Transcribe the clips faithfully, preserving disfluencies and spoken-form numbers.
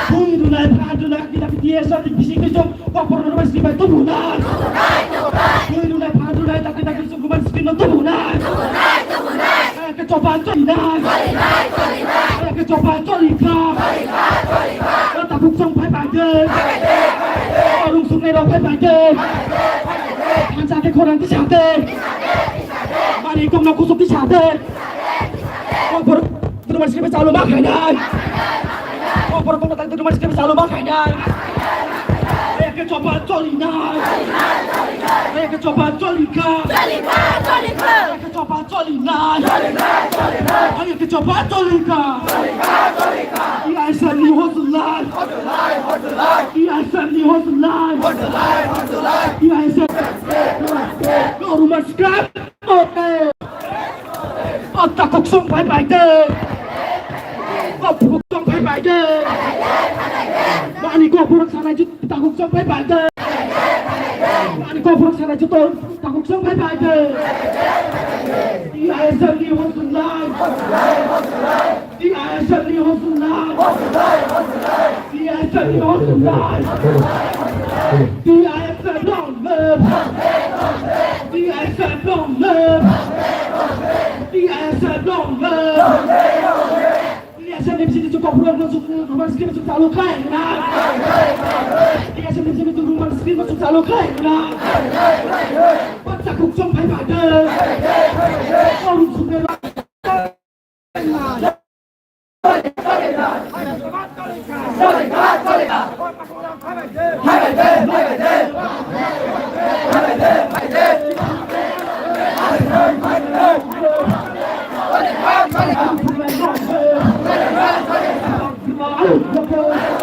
Bui rwnai, phan rwnai, kita T S R ni bising ni jok, kokborok rwnai, sini bai tubu nai. Bui rwnai, phan rwnai, takri takri sungkuman sini no tubu nai. Eke chopan choli nai. Eke chopan choli kha. Tabuk song phai bai de. Arung sungnai rok phai bai de. Thansa ke khorang tisa de. Mari kong no kusuk tisa de. Kokborok rwnai, sini bai chalo ma khainai. Kokborok kong no tak rwnai, sini bai chalo ma khainai. Eke chopan choli nai. Eke chopan choli kha. Eke chopan choli nai. Eke chopan choli kha. T S M ni hozlai. T S M ni hozlai. T S M. Rwnai, scrap. Pata kok song phai bai de. Pata kok song phai bai de. Mani kokborok sanai jut pata kok song phai bai de. Mani kokborok sanai jut pata kok song phai bai de. T S M ni hozlai. T S M ni hozlai. T S M ni hozlai. T S M long live. T S M long live. T S M long live. T S M ni bising ni jok kokborok no jok, rwnai, sini bai jok chalo khainai. T S M ni bising ni jok, rwnai, sini bai jok chalo khainai. Pata kok song phai bai de. Arung sungnai rok.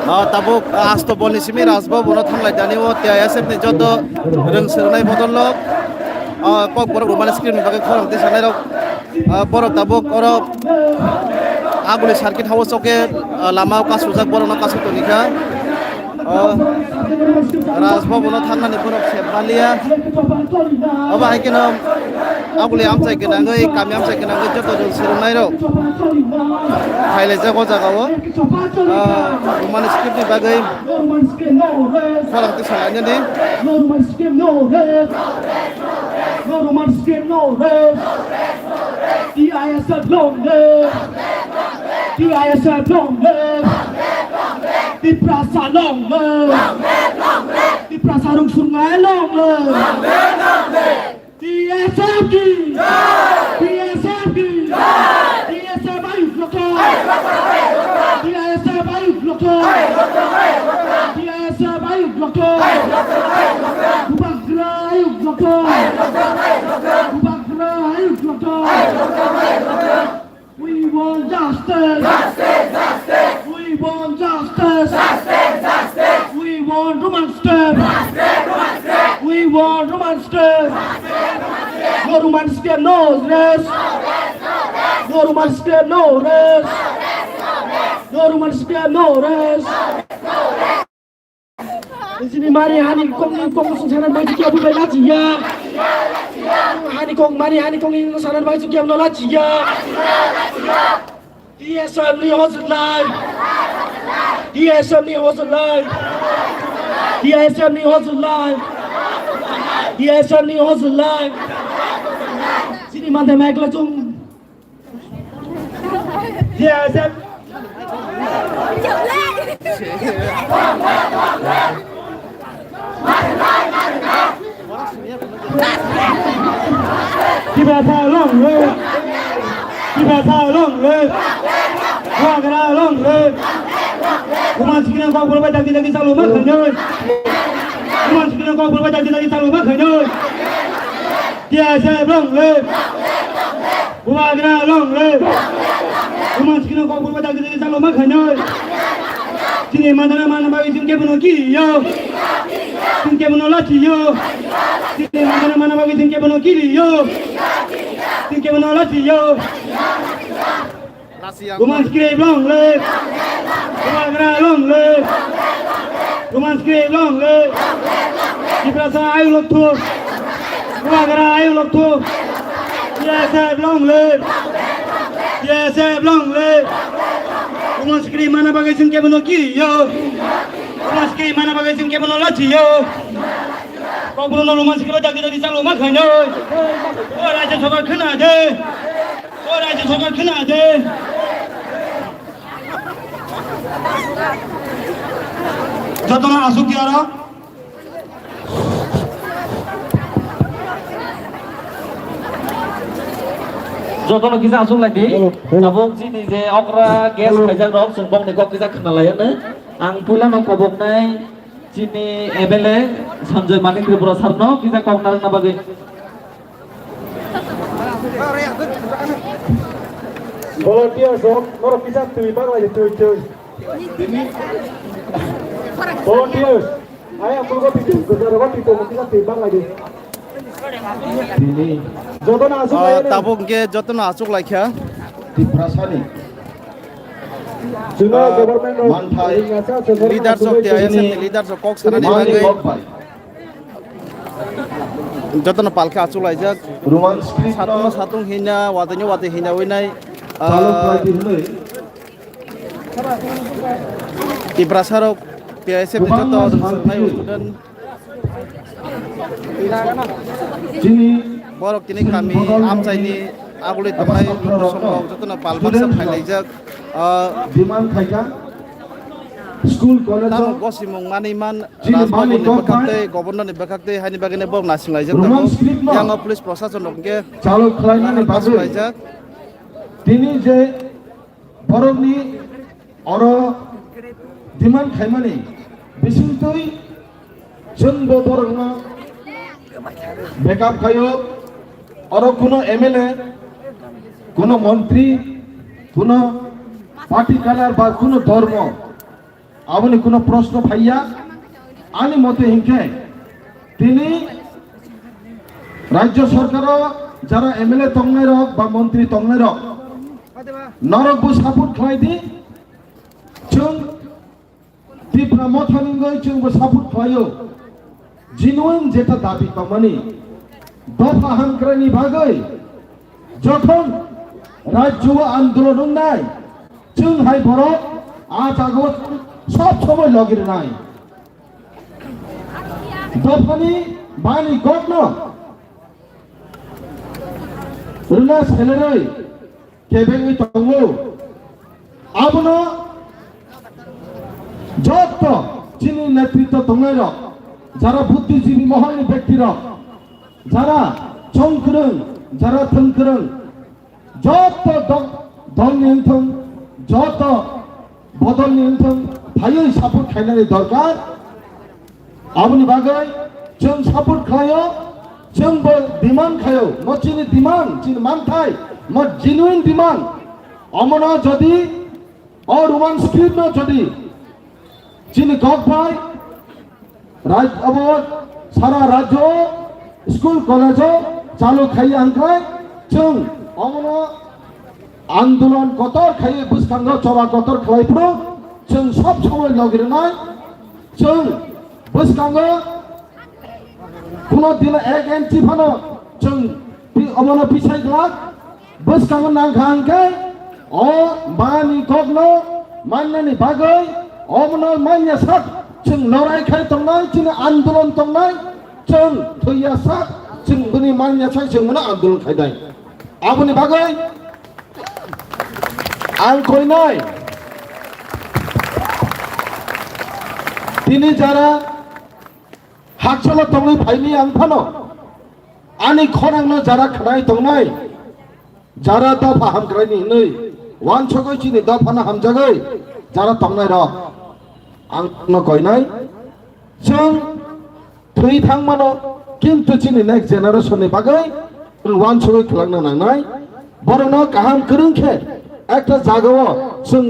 Ah, tabuk, ah, asto bolni simi Rajbhavan o thanglai dani o T I S F ni joto rwng swrwngnai bodol rok, ah, kokborok rwmani screen ni bagwi khorang tisanai rok. Ah, borok tabuk oro Aguli circuit house o khe, ah, lama o kasujak, borokno kasuk toni kha. Ah, Rajbhavan o thangnani borok se baliya. Obo hai kheno Aguli amchai gwnangwi, kami amchai gwnangwi joto rwng swrwngnai rok phailaijak o jaga o. Ah, rwmani script ni bagwi khorang tisa lainani. No Roman script, no rest. T I S F long live. T I S F long live. Tiprasa long live. Tiprasa rwng swrwngnai long live. T S F ki. T S F ki. T S F ayuk lokto. T S F ayuk lokto. T S F ayuk lokto. Bubagra ayuk lokto. Bubagra ayuk lokto. We want justice. Justice, justice. We want justice. Justice, justice. We want Roman script. Justice, Roman script. We want Roman script. No Roman script, no rest. No Roman script, no rest. No Roman script, no rest. Sini mari hani kong ni kong sung sana bai kia bu bai lachi ya. Hani kong mari hani kong ni sana bai kia bu lachi ya. T S M ni hozlai. T S M ni hozlai. T S M ni hozlai. T S M ni hozlai. Sini mande mai kla chung. T S M. Tiprasa long live! Tiprasa long live! Bubagra long live! Roman script ni kokborok bai dagi dagi chalo ma khainai. Roman script ni kokborok bai dagi dagi chalo ma khainai. T S F long live! Bubagra long live! Roman script ni kokborok bai dagi dagi chalo ma khainai. Chini manjana mana bagwi chwng kebono kiriyo. Chwng kebono lachiyo. Chini manjana mana bagwi chwng kebono kiriyo. Chwng kebono lachiyo. Roman script long live! Bubagra long live! Roman script long live! Tiprasa ayuk lokto! Bubagra ayuk lokto! T S F long live! T S F long live! Roman script mana bagwi chwng kebono kiyo. Roman script mana bagwi chwng kebono lachiyo. Kokborokno Roman script dagi dagi chalo ma khainai. O Rajya Sabha khna de. O Rajya Sabha khna de. Jotono asuk ya ro. Jotono kisa asuk lai di. Hello, hello. Tabuk chini je okra guest khaijak rok chwng bokni kok kisa khna lai ano. Ang puila no kobok nai chini M L A Sanjoy Manik Tripura sir no kisa kok narwkna bagwi. Volunteers rok, norok kisa twi bagwi twi twi. Volunteers, ayang pulgo twi twi, gojaro twi twi, kisa twi bagwi. Tini. Jotono asuk lai. Tabuk hwnkhe jotono asuk laikha. Tiprasani. Chwngno government rok manthai. Leaders of the I S F ni leaders rok kok sanani bagwi. Jotono palkhe achuk laijak. Roman script satung no satung hina, watwi no watwi hina winai. Tiprasa rok T I S F ni joto rwngchuknai student. Chini borok tini kami amchaini aguli tongnai jotono palmaksa phailaijak. Demand khaika. School, college tamo gosimung manwi man. Chini Rajbhavan ni bwkhak tei governor ni bwkhak tei haini bagwi borok naising laijak tongo. Yang o police prosason rok hwnkhe chalo khlainani bagwi laijak. Tini je borokni oro demand khaimani bisingtwi chwngbo borokno backup khaio. Oro kuno M L A, kuno montri, kuno party color ba kuno dhormo. Aboni kuno proshno phaiya. Ani mote hinkhe tini Rajya Sorkaro jara M L A tongnai rok ba montri tongnai rok, norok bo support khlai di. Chwng Tipra Motha ni wngwi chwng bo support khlaio. Genuine jeta dabi tongmani dopha hamkraini bagwi jokhon rajyo o andolon wngnai, chwng hai borok a jaga o sob somoi logi rwnai. Dophani bani kokno rwna selerwi kebengwi tongo. Abono joto chini netritw tongnairok, jara buddhijibi moholni bektirok, jara chongkwrwng, jara thwngkwrwng, joto dok-, dolni wngthung, joto bodolni wngthung, phaiwi support khainani dorkar. Aboni bagwi chwng support khlaio, chwngbo demand khaio, mo chini demand, chini manthai, mo genuine demand. Omono jodi o Roman script no jodi chini kok bai raj-, abo sara rajyo school college o chalu khaiya hwnkhe chwng omono andolon kotor khaiwi bwskango choba kotor khlai phuru chwng sob somoi logi rwnai. Chwng bwskango kuno dino ek inchi phano chwng pi-, omono pisai glak. Bwskango nangkha hwnkhe o mani kokno mannani bagwi omono manya sak chwng lorai khai tongnai, chini andolon tongnai, chwng thwiya sak chwng bini manya sak chwng bono andolon khainai. Aboni bagwi ang koinai tini jara hakchalo tongwi phaini ang phano ani khorangno jara khnai tongnai, jara dopha hamkraini hwnwi wansugwi chini dophano hamjagwi jara tongnai rok ang no koinai. Chwng thwi thangmano, kintu chini next generation ni bagwi chwng wansugwi khwlangna nangnai. Borokno kaham kwrwng khe ekta jagao chwng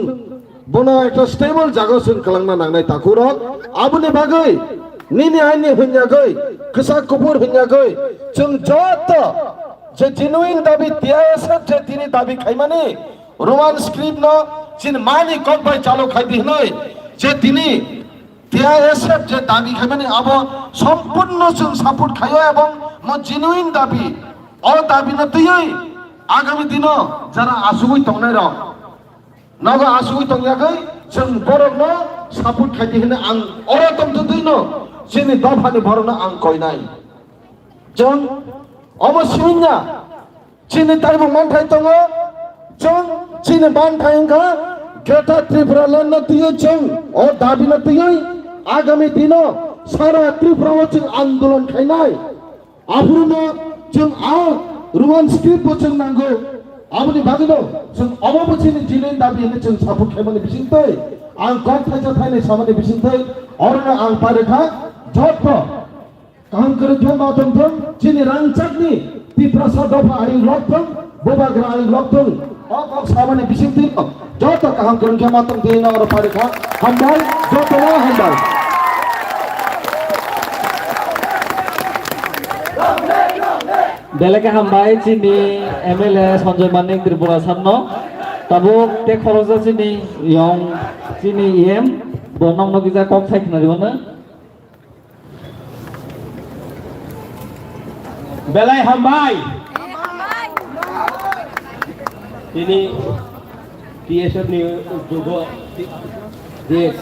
bono ekta stable jagao chwng khwlangna nangnai takhurok. Aboni bagwi nini aini hwnyagwi, kwchak kuphur hwnyagwi chwng joto je genuine dabi T I S F je tini dabi khaimani Roman script no chini mani kok bai chalo khai di hwnwi je tini T I S F je dabi khaimani abo sompurno chwng support khaio ebong mo genuine dabi. O dabi no twiwi agami dino jara asugwi tongnai rok Nogo asugwi tongya khe chwng borokno support khaidi hwnwi ang oro tongtwtwino chini dophani borokno ang koinai. Chwng omo siminya chini taibo manthai tongo, chwng chini manthai wngkha Greater Tripura Land no twiwi chwng o dabi no twiwi agami dino sara Tripura o chwng andolon khainai. Aphuru no chwng a Roman script bo chwng nango. Aboni bagwi no chwng obo bo chini genuine dabi hwnwi chwng support khaimani bisingtwi ang kok thaisa thainwi samani bisingtwi orono ang pari kha jotto kaham kwrwng khe ma tong thung chini rangchakni Tiprasa dopha ayuk lok thung, bubagra ayuk lok thung. O kok samani bisingtwi no joto kaham kwrwng khe ma tong twi no oro pari kha. Hambai, jotono hambai. Belai khe hambai chini M L A Sanjoy Manik Tripura sir no. Tabuk tei khoroksa chini yong chini E M bo nokno kisa kok sai khna rwmano. Belai hambai. Tini T S F ni jugo je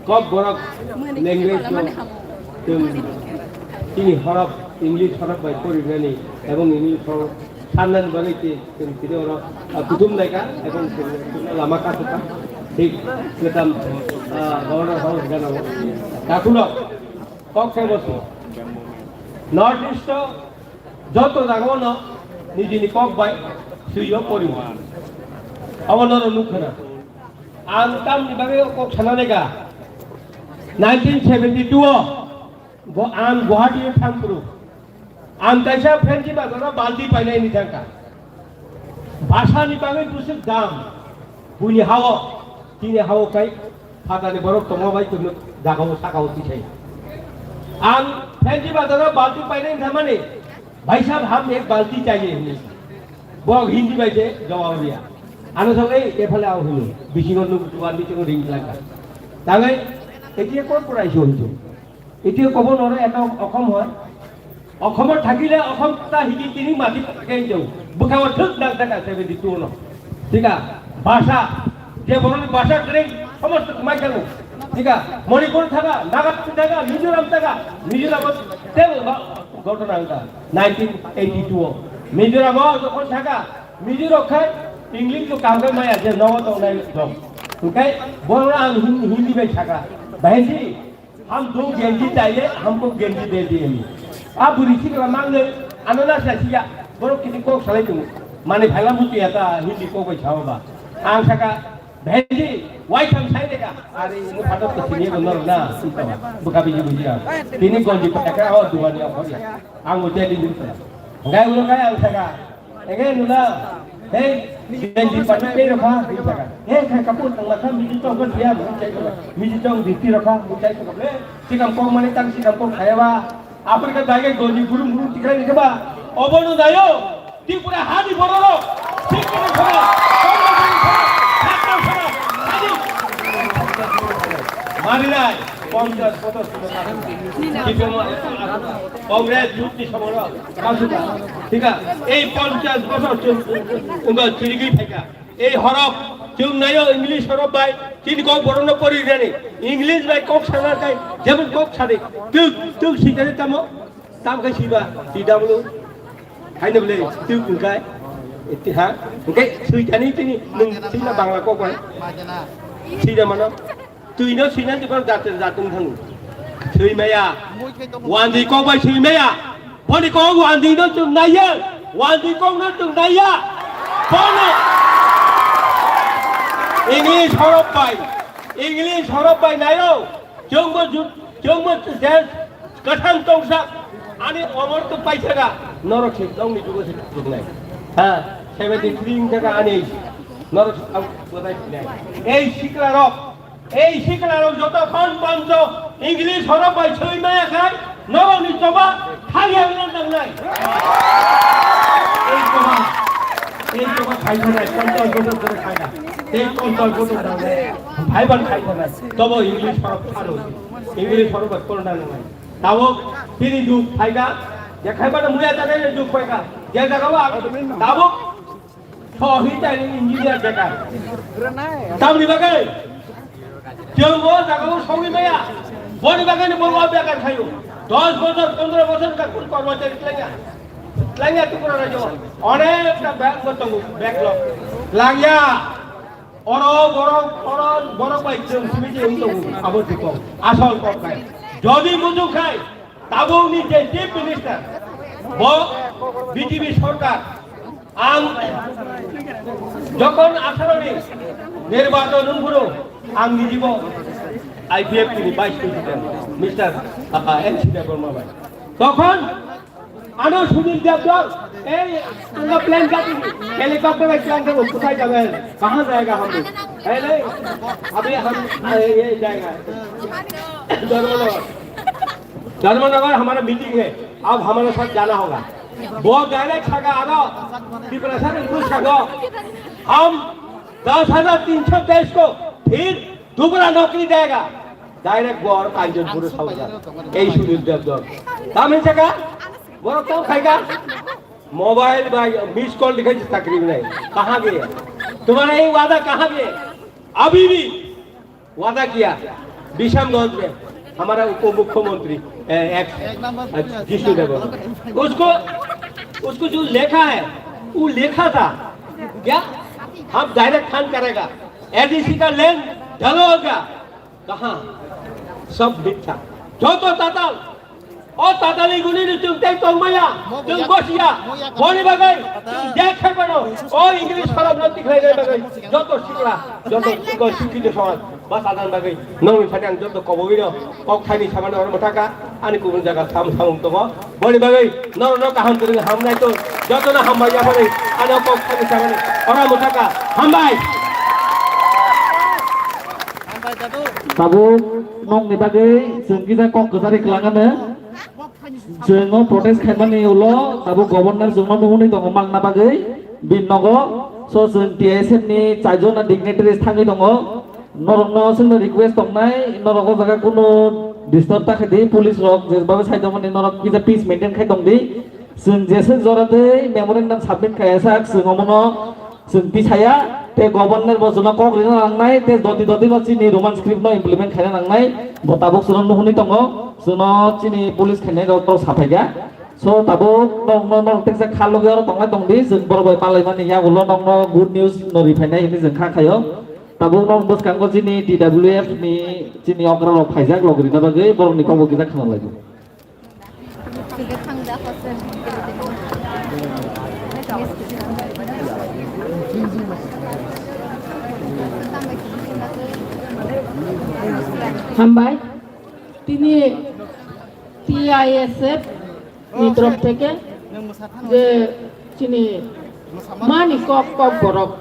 Kokborok language no tini horok English horok bai porinani ebong English horok sannani bagwi tini oro kutum naika ebong lama kasuka thik kwtam Governor House gana. Takuno Kok sai bosi. North East o joto jagao no nijini kok bai swiyo poribo. Abo norok nukha na. Ang tamni bagwi o kok sana nega. Nineteen seventy-two o bo ang Guwahati o thang phuru. Ang kaisa Phenji bazaro balti painai ni thangkha. Bhasha ni bagwi bwswk dam. Buini hao, tini hao kai, phatani borok tongo bai tongno jagao sakao tisai. Ang Phenji bazaro balti painai thamani, "Bhai sahab, hum ek balti chahiye," hini. Bo Hindi bai se jawab riya. Ano song ei, ephale ao hini. Bisingo nuk dukan bisingo ring langka. Tangai, etia kon pura isu hini. Itio kobo noro ekam okom hoi. Okomo thakile okom ta higi tini mati pakai jong. Bukhawa thuk dak dak ase bidi tuno. Thika, bhasha, je boroni bhasha kring, somosto kumai kanu. Thika, Manipur thaka, Naga thaka, Mizoram thaka, Mizoram tebo ba ghotona angka nineteen eighty-two o. Mizoram o jokhon thaka, Mizo rok khai English to kam kai maya je nogo tongnai rok. Engkai borok ang Hin-, Hindi bai thaka. Bahai si, हम दो गेंजी चाहिए, हमको गेंजी दे दिए नहीं। A bwrwi sikla mangnwi ano na sa siya, borok kiti kok salai tongo. Mani phaila muchungya ta Hindi kok bai sao ba. Ang saka, "Bhenji, wai tham sai deka." Are ino phatok to sini ko nor na, sita ba. Buka biji buji ya. Tini gonji pakha o duani o khoya. Ang o jadi ni. Ngai ulo kai ang saka. Ege nula, hei, Gen Z party tei rokha, hei saka. Hei khai kapu tangla kha, miji tong kha siya, mung chai kha. Miji tong diti rokha, mung chai kha. Le, sikam kong mani tang sikam kong khaya ba. Africa dai gai goni gurum gurum tikrai ni kha ba. Obono dayo, Tripura hani borok. Sikini kha ba, Congress ni kha ba, Chakma kha ba, hani. Mari nai, ponchas, potos, potos. Sikam, Congress, youth ni somoro. Kasuka. Thika, ei ponchas bosor chwng wngkha chirigwi phaikha. Ei horok chwng naio English horok bai chini kok borokno pori rani. English bai kok sana kai jemon kok sadi. Tuk tuk sikari tamo. Tam kai siba. T W. Haino bole tuk wngkai. Iti ha. Wngkai suitani tini nung sila Bangla kok bai. Sida mano. Twino swina jibon jatun jatun thango. Swimaya. Wandi kok bai swimaya. Boni kok wandi no chwng naiya. Wandi kok no chwng naiya. Bono. English horop bai. English horop bai nairo. Chwngbo ju-, chwngbo je kathang tongsa. Ani omor to paisaka. Norok se tongni jugo se tuknai. Ha, seventy three wngkha ani. Norok se tong bodai nai. Ei sikla rok. Ei siklarok jotokhon poncho English horok bai soi maya khai norokni choba thangya wngna nangnai. Ei choba, ei choba khai thanai, ponchash bochor dhore khai na. Ei ponchash bochor nangnai, bhaiban khai thanai. Tobo English horok phano, English horok bai porna nangnai. Tabuk bini duk phaika, je khai bana muya tanai duk phaika. Je jaga o ang tabuk Sohi tani engineer bekar. Tamni bagwi? Chwng o jaga o sogwi maya. Boni bagwi ni bo bekar khayo. Dos bochor, pondro bochor ka kun kormachari tlangya. Tlangya Tripura rajyo. Onek ta bag bo tongo, backlog. Tlangya. Oro borok, oro borok bai chwng simi je wng tongo. Abo dikok. Asol kok khai. Jodi muchung khai, tabukni je Chief Minister, bo B J P sorkar, ang jokhon atharo ni nirbachon wngphuru, ang nijibo I P F T ni Vice President, Mister, ah, N C Debbarma bai. Tokhon ano Sunil Debbarma, ei, ang plane jati, helicopter bai plan karo, kothai jabe, kahan jayega hum log? Ei, ei, abhi hum, ei, ei, jayega. Dharmanagar. Dharmanagar हमारा मीटिंग है, अब हमारे साथ जाना होगा। बहुत डायरेक्ट सका आरो, तिपरा सर उनको सको, हम दस हजार तीन सौ तेईस को फिर दोबारा नौकरी देगा। डायरेक्ट बोर कांचनपुर सौदा, यही सुनील देवधर। काम है सका? बोर काम खाएगा? मोबाइल भाई मिस कॉल दिखाई तकलीफ नहीं। कहाँ गए? तुम्हारा ये वादा कहाँ गए? अभी भी वादा किया विषमगंज में हमारा उप मुख्यमंत्री, ए, एक्स, अ, जिष्णु देव, उसको, उसको जो लेखा है, वो लेखा था क्या? हम डायरेक्ट खान करेगा, एडीसी का लैंड डलो होगा। कहाँ? सब मिथ्या। जो तो ताताल, O tatali guni ni chwng tei tongmaya, chwng bosiya, boni bagwi chwng je khai mano, o English phalang no tikhlai nai bagwi, joto sikla, joto sikla sikito samaj, ba sadan bagwi, nongni thani ang joto kobogwi no, kok thaini samani oro mwthaka, ani kubun jaga sam samung tongo, boni bagwi norok no kaham kwrwng hamnai tong, joto no hambai yaphani, ano kok thaini samani oro mwthaka, hambai. Tabuk nongni bagwi chwng kisa kok kwchari kwlangano. Chwng o protest khaimani ulo tabuk governor chwngno nuhunwi tongo mangna bagwi bini nogo. So chwng T I S F ni chaijona dignitaries thangwi tongo. Norokno chwngno request tongnai, norok o jaga kunu disturb ta khaidi, police rok je babe saitongmani norok kisa peace maintain khai tongdi. Chwng jeswk jora tei memorandum submit khai sak chwng omono Chwng tisaya tei governor bo chwngno kok rina nangnai tei doti doti no chini Roman script no implement khaina nangnai, bo tabuk chwngno nuhunwi tongo, chwngno chini police khainai rok tok saphaiga. So tabuk nokno nok teksa kha logi oro tongnai tongdi, chwng borok bai palaimani yagulo nokno good news no riphainai hinwi chwng kha khaio. Tabuk nok bwskango chini T W F ni chini okra rok phaijak log rina bagwi borokni kokbo kisa khna laio. Hambai, tini T I S F ni torof theke je chini mani kok kok borok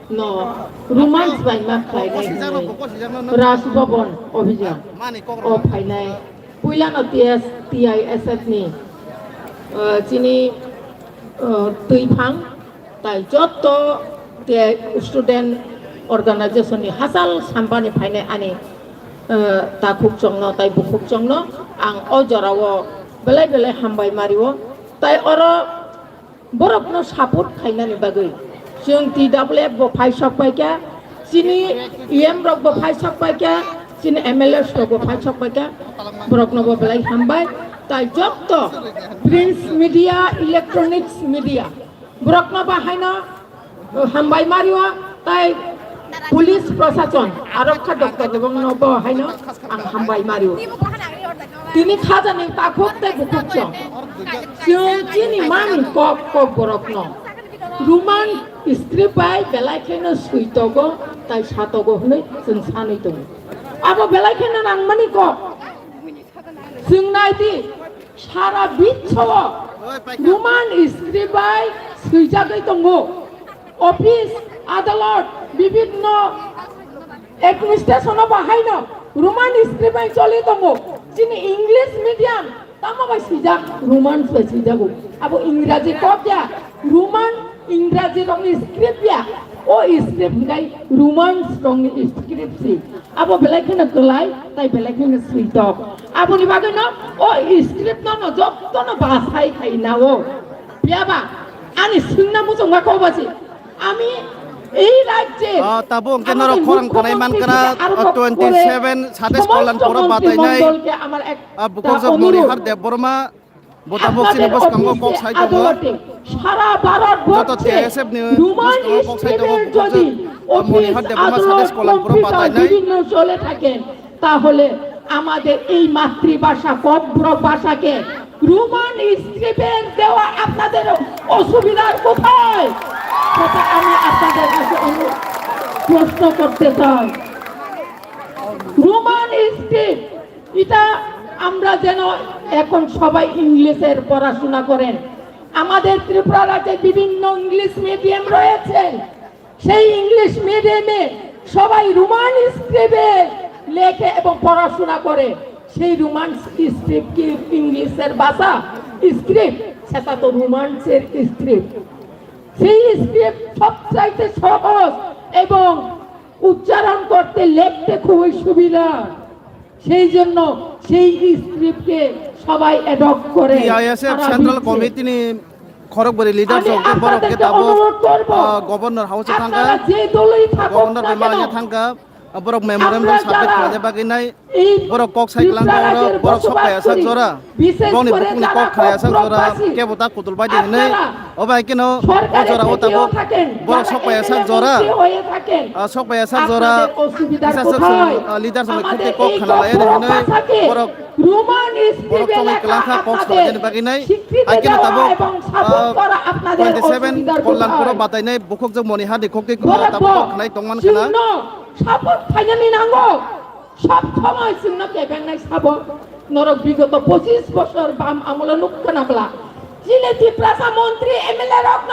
no romance bai ma khlai nai hinwi Raj Bhavan Abhiyan o phainai. Puilano T S, T I S F ni, eh, chini, eh, twi phang, tai jotto te student organization ni hachal sambani phainai ani, eh, takhuk chongno tai bukhuk chongno ang o jorao belai belai hambai mario. Tai oro Borokno support khainani bagwi chwng T W F bo phai sok paikha, chini E M rok bo phai sok paikha, chini M L As rok bo phai sok paikha, borokno bo belai hambai. Tai jotto prints media, electronics media, borokno bo haino hambai mario, tai police prosason, arokha doktor rokno bo haino ang hambai mario. Tini khajani takhuk tei bukhuk chwng. Chwng chini mani kok, kok borokno Roman script bai belai kheno switogo tai satogo hwnwi chwng sanwi tongo. Abo belai kheno nangmani kok. Chwng nai di, sara biswo Roman script bai swijagwi tongo. Office, adalot, bibhinno administration o bahaino Roman script bai choli tongo. Chini English medium tamo bai swijak, Romans bai swijago. Abo Ingraji kok ya, Roman Ingraji rokni script ya. O script hinkhe Romans rokni script si. Abo belai kheno kwlai, tai belai kheno switok. Aboni bagwino o script no, no jottono bachai khai nao. Phiyaba ani swngna muchungma kok basi. আমি এই রাজ্যে Ah, tabuk hwnkhe আমাদের norok khorang tonwi mukhomantri mankha na, থেকে আরম্ভ ah, করে twenty seven, সাতাশ সমস্ত কল্যাণপুর mantri বাতাইনাই, মণ্ডলকে আমার এক ah, bukhukjak অনুরোধ। Monihar Debbarma, bo tabuk chini আপনাদের bwskango অফিসে kok sai tongo. আদালতে সারা ভারতবর্ষে Joto T I S F ni Roman bwskango kok sai tongo, স্ক্রিপ্টের যদি bukhukjak, ah, office Monihar Debbarma, আদালত সাতাশ কল্যাণপুর কম্পিউটার বাতাইনাই. বিভিন্ন চলে থাকে, তাহলে আমাদের এই মাতৃভাষা ককবরক ভাষাকে রোমান স্ক্রিপ্টের দেওয়া আপনাদের অসুবিধার কোথায়? সেটা আমি আপনাদের কাছে অনু-, প্রশ্ন করতে চাই। রোমান স্ক্রিপ্ট, এটা আমরা যেন এখন সবাই ইংলিশের পড়াশোনা করেন। আমাদের ত্রিপুরা রাজ্যে বিভিন্ন ইংলিশ মিডিয়াম রয়েছে, সেই ইংলিশ মিডিয়ামে সবাই রোমান স্ক্রিপ্টে লেখে এবং পড়াশোনা করে। সেই রোমান স্ক্রিপ্ট কি ইংলিশের ভাষা? স্ক্রিপ্ট, সেটা তো রোমান্সের স্ক্রিপ্ট। সেই স্ক্রিপ্ট সবচাইতে সহজ এবং উচ্চারণ করতে, লিখতে খুবই সুবিধা। সেই জন্য সেই স্ক্রিপ্টকে সবাই অ্যাডপ্ট করে T I S F সারা Central বিশ্বে। Committee ni khorok bwrwi leader আমি rok tei borok khe আপনাদেরকে tabuk, অনুরোধ করব, ah, Governor House o thangkha, আপনারা যে দলেই থাকুন Governor না bai কেন, manya thangkha, ah, borok memorandum আপনারা submit যারা khlaina bagwi nai, এই borok kok sai Tripura kwlangkha oro, রাজ্যের borok sok pai বসবাস asak করি, jora, বিশেষ bongni করে bukhukni যারা kok khlai asak jora, ককব্রকবাসী, kebo ta kutul bai di hinwi, আপনারা o bai kheno o সরকারের jora o ক্ষতিও tabuk থাকেন, borok যারা sok pai asak MLA jora, মন্ত্রী হয়ে থাকেন, ah, sok pai asak jora, আপনাদের অসুবিধার kisa sak কোথায়? Ah, leader song আমাদের kok এই khna lai kok hinwi, ভাষাকে borok, রোমান borok স্ক্রিপ্টে chongwi লেখা kwlangkha kok আপনাদের salaini bagwi nai, স্বীকৃতি ai kheno দেওয়া tabuk, এবং সাপোর্ট ah, করা আপনাদের twenty seven অসুবিধার Kollanpuro কোথায়? Batainai bukhukjak Monihar ni kok tei, ah, বরাবর tabuk kok khnai tongman khna. চিহ্ন সাপোর্ট খাইনানি নাঙ্গো। সব সময় চিহ্ন কেবেং নাই সাবো। নরক বিগত পঁচিশ বছর বাম আমলে নুক্কা নাবলা। চিনে তিপ্রাসা মন্ত্রী এমএলএ রত্ন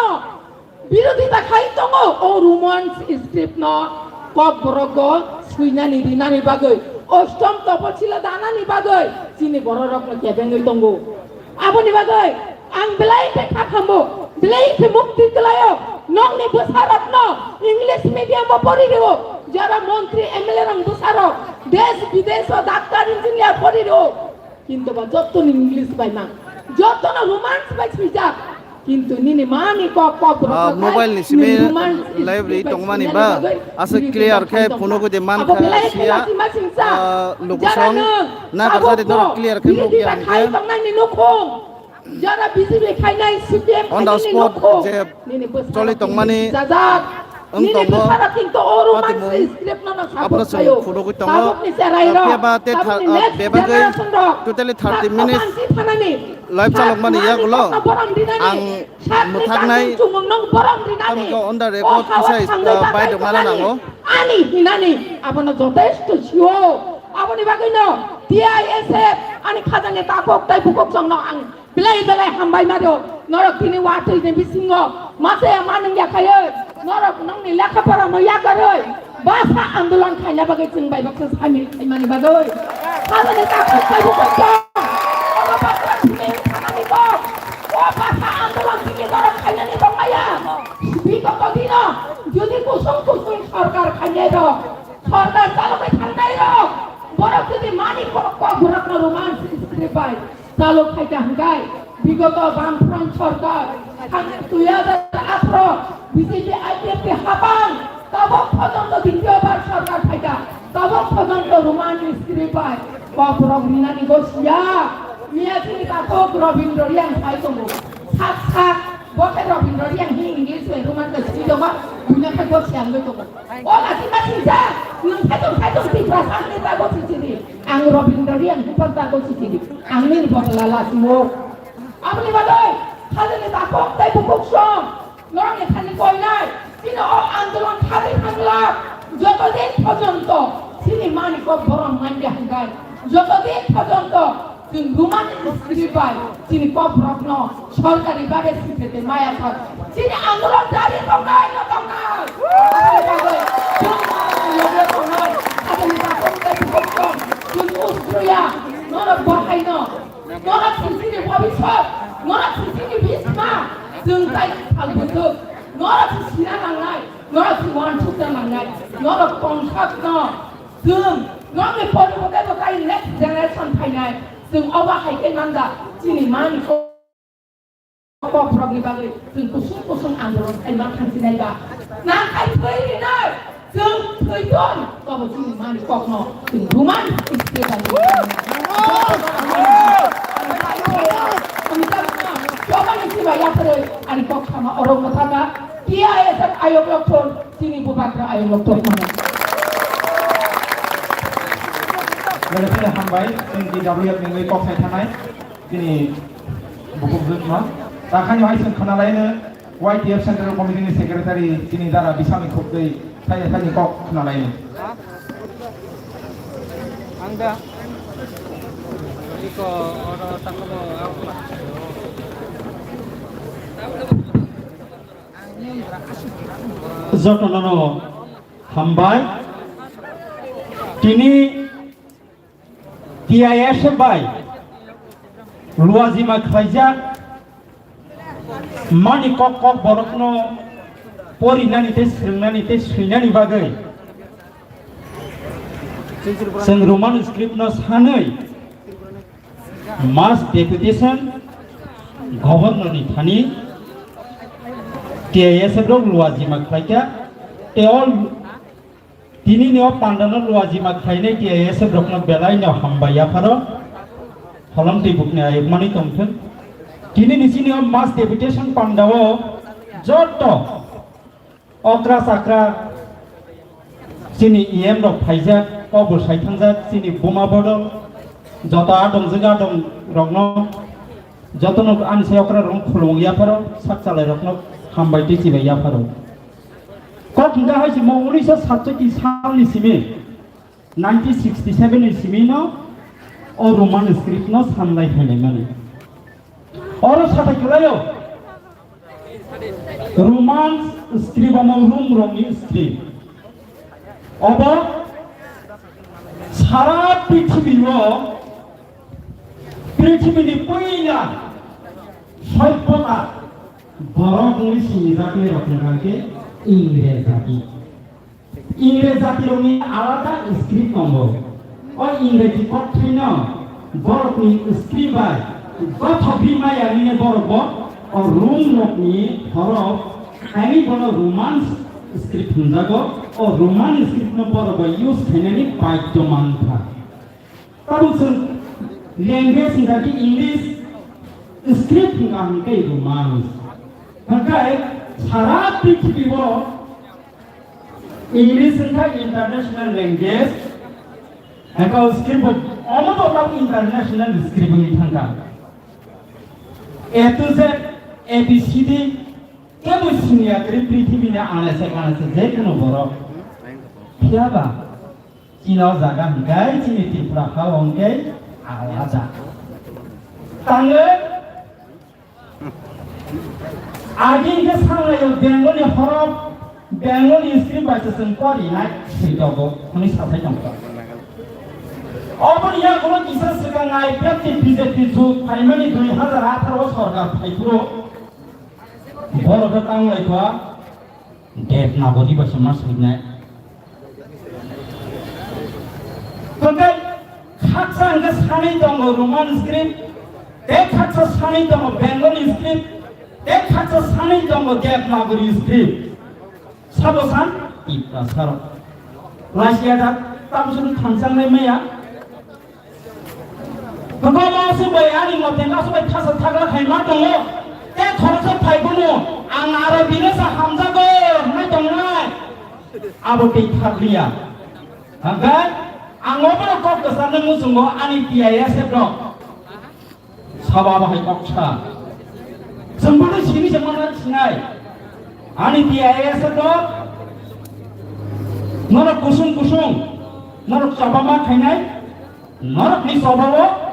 বিরোধিতা খাই tongo, o romance script no kok borok go suinani rinani bagwi, অষ্টম তপশিলা danani bagwi chini borok rokno kebengwi tongo. Aboni bagwi ang belai khe kha khambo, belai khe mukti kwlaio, nokni bwsarokno English medium o pori rio, jara montri M L A rok bwsarok, desh bidesh o doctor engineer pori rio. Kintu ba joto ni English bai mang, joto no romance bai swijak, kintu nini mani kok kok Ah, rok mobile ni simi live ri tongmani ba, asa clear khe phunugwi de man kha siya, ah, location na karsa de norok clear khe nukya hwnkhe. Jara B J P khainai C P M On the spot je choli tongmani wng tongo, patimung abono chwng phunugwi tongo. Phiya ba tei tha-, ah, bebagwi totally thirty minutes live chalokmani yagulo ang mwthaknai, tamokhe on the record kisa, ah, bai doknana nango. Ani hinani abono jotesto sio. Aboni bagwino T I S F ani khajani takhuk tei bukhuk chwngno ang belai belai hambai maro. Norok tini watwi ni bisingo masa ya manung ya khayo. Norok nongni lekha pora no ya karoi. Basa andolon khaina bagwi chwng bai baksa samil khaimani bagwi. Khajani takhuk tei bukhuk chwng. Obo baksa simi khamani kok. O basa andolon tini norok khainani tongmaya. Bigoto dino jodi kusung kusung sorkar khainai rok, sorkar chalogwi thangnai rok, borok jodi mani kok kok borokno romance script bai chalok khaikha hwnkhe, bigoto Bamfront sorkar thang dui hajar atharo B J P I P F T hapang tabok phojonto ditiyo bar sorkar phaikha, tabok phojonto romance script bai kok borok rinani gosiya. Miya chini takhuk Robindra Reang phai tongo, sak sak. Bo khe Robindra Reang hi English bai rwmani bai swi tongo, buino khe bo siyangwi tongo. O lachima singsa, nwng khaitong khaitong Tiprasa ni tago sisidi. Ang Robindra Reang buphang tago sisidi. Ang nini bottle la lachimo. Aboni bagwi khajani takhuk tei bukhuk song norokni thani koinai. Chini o andolon khajwi thangla joto din porjonto chini mani kok borom manya hwnkhe joto din porjonto Chwng romance script bai chini kok borokno sorkari babe sipete maya thar. Chini andolon jari tongnai no tongnai. Aboni bagwi chwng loge tongnai. Aboni bagwi tei bukhuk tong. Chwng ustroya. Norok bo haino. Norok si chini bhobishyot. Norok si chini bhisma. Chwng tai thal bwswk. Norok si sina nangnai. Norok si uansukna nangnai. Norok tongsak no. Chwng nokni poribo tei bo tai next generation phainai. Chwng obo hai khe manja chini mani kok rokni bagwi chwng kusung kusung andolon khai ma thangsinai ba. Nangkhai thwi rinai, chwng thwi ton, tobo chini mani kokno chwng Roman script bai. Ani kokno chobani chiba yapharwi ani kok sama oro mwthangkha, T I S F ayok lokthon, chini bubagra ayok lokthon mano. Logiseno hambai, chwng D W F ni wngwi kok sai thangnai, chini bukhuk jwkma. Takhani hai chwng khwnalaino, Y T F Central Committee ni Secretary chini dara Bisami Khukdui thani thani kok khwnalaini. Ang da. Iko oro takabo. Jotono no hambai. Tini T I S F bai luajima khlaijak mani kok kok borokno porinani tei swrwngnani tei swinani bagwi chwng Roman script no sanwi mass deputation governor ni thani T I S F rok luajima khlaikha tei o Tini ni o pandano luajima khlainai T I S F rokno belai no hambai yapharo. Holong twi bukni ayuk mani tongthwng. Tini ni chini o mass deputation pandao joto okra chakra chini E M rok phaijak, kok bwsai thangjak, chini buma bodol, joto adong jwk adong rokno, jotono ani sai okra rokno khulumung yapharo, sak chalai rokno hambai twi chibai yapharo. Kok hingka hai simo unisho satchoti salni simi, nineteen sixty seven ni simi no o Roman script no sanlai phailai mani. Oro sathai kwlaio, Roman script omo Rum rokni script. Obo sara prithibi o, prithibi ni puila soibota borok wngwi sinijak ni rok hingka khe Ingrej jati. Ingrej jatirokni alada script tongo. O Ingreji kokthaino borokni script bai gothogwi maya hwnwi borokbo o Rum rokni horok, haini bono Roman script hwnjago. O Roman script no borokbo use khainani baidhyo mankha. Tabuk chwng language hwnka khe English, script hwnka hwnkhe Roman. Hwnkhe sara prithibi o English hwnkha international language, hwnkha o script bo omo to tabuk international script wngwi thangkha. A to Z, A B C D, kebo siniya kwrwi prithibini anase kanase je kuno borok. Phiyaba chini o jaga hwnkhe chini Tripura ha o hwnkhe alada. Tangwi agi hwnkhe sanglai o Bengali horok, Bengali script bai se chwng pori nai sitogo hwnwi sathai tongkha. Oboni yagulo kisa swkang I P F ni B J P jut phaimani dui hazar atharo o sorkar phaiphuru borok khe tanglai kha. Devanagari bai se ma swinai. Hwnkhe khaksa hwnkhe sanwi tongo Roman script, tei khaksa sanwi tongo Bengali script, tei khaksa sanwi tongo Devanagari script. Sabo san Tiprasa rok. Laisiya da tamsuk thansangnai maya. Kwbangma aswk bai ani mote aswk bai thasa thagra khai ma tongo. Tei khoroksa phai bono ang aro bini sa hamjago hwnwi tongnai. Abo tei thakliya. Hwnkhe ang obono kok kwcharno muchungo ani T I S F rok. Sabo abo hai kok sa. Chwng bono simi se mano sinai. Ani T I S F rok norok kusung kusung norok choba ma khainai. Norokni chobao